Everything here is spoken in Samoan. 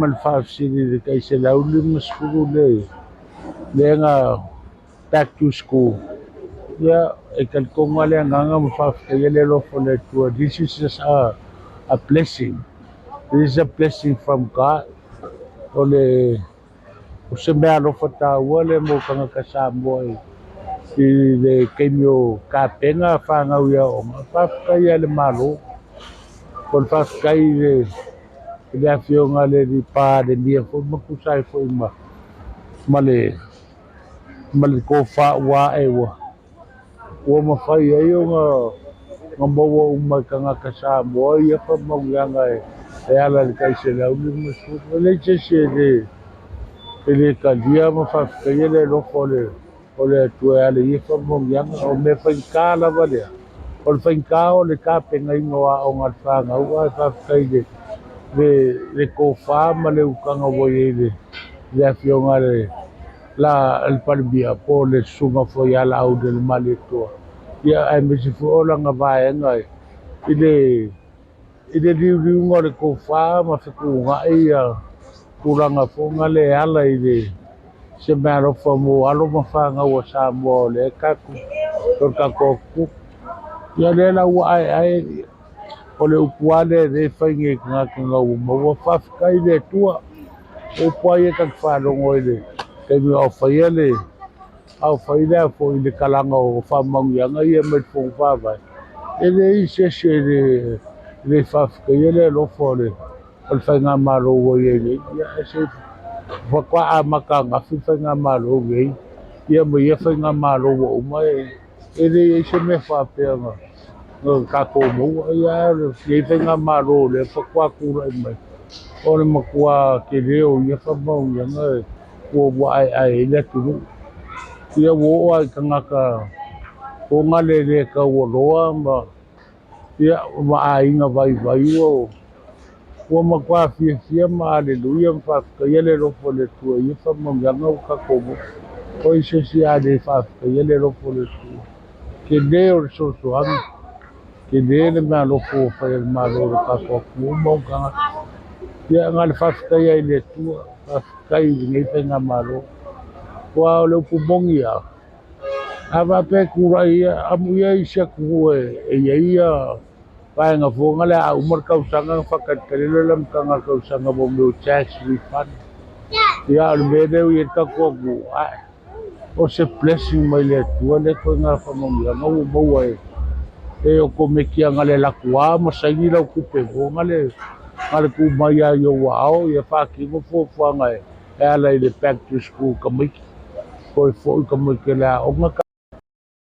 Ma le faafesili i le tai 150 lea na back to school. Ia, e talitonu lava le agaga ma faafetaia le alofa o le Atua. This is just a blessing. This is a blessing from God. O le o se mea alofa taua lea mo tagata Samoa i le taimi o tapena fanau i aoga. Faafetai lava i le Malo. O le faafetai i le Afioga i le Palemia foi ma tusa ai foi ma le tofa ua ae ua mafai ai ona maua uma e tagata Samoa ia faamanuiaga e ala i le tai 150. E leai se isi e le talia ma faafetaia le alofa o le Atua e ala i ia faamanuiaga. O mea faigata lava lea. O le faigata o le tapenaina o aoga a le fanau, ae faafetai i le tofa ma le utaga ua i ai le Afioga i le Palemia po o le Susuga foi ia Laaulialemalietoa, ia aemaise foi o lana vaega i le liuliuga o le tofa ma fetuunai ia tulaga foi na le ala i le se meaalofa mo alo ma fanau a Samoa o lea tatou o le tatou atunuu. Ia lea la ua aeae o le upu lava lea e fai nei e tagata na ua maua, faafetai i le Atua. O upu lava ia ta te faalogo ai i le taimi o faia le a fai le foi le kalaga o faamanuiaga ia mai le Fono Faavae. E leai se isi e le faafetaia le alofa o le faigamalo ua i ai nei. Ia e se faatoa amata ananafi le faigamalo nei, ia ma ia faigamalo ua uma e leai se mea faapea na tatou maua. Ia ae o lenei faigamalo lea faatoa tulai mai, o le matua tele o ia faamanuiaga ua aeae ai le atunuu. Ia ua oo lava i tagata ona le le taualoa ma ia ma aiga vaivai ua matua fiafia ma aleluia ma faafetaia le alofa o le Atua i ia faamanuiaga ua tatou maua. O ai se isi a le faafetaia le alofa o le Atua? Tele o le fesoasoani, tele le meaalofa ua fai e le Malo i le tatou atunuu ma ona tagata. Ia na o le faafetai ai i le Atua, faafetai i lenei faigamalo. Aua o le upu moni lava, a faapea e tulai ia, amuia isi atunuu e i ai ia vaega foi lea a uma le tausaga ona faatalitali loa le amataga o le tausaga mo mea o tax refund. Ia o le mea lea ua i ai le tatou atunuu, ae o se blessing mai le Atua lea ituaiga faamanuiaga ua maua e otomeki lava na o le alu atu lava ma saini lau tupe foi na le tuu mai lava i ou aao ia faatino fuafuaga e ala i le back to school tamaiti. Toe foi tamaiti i le aoga.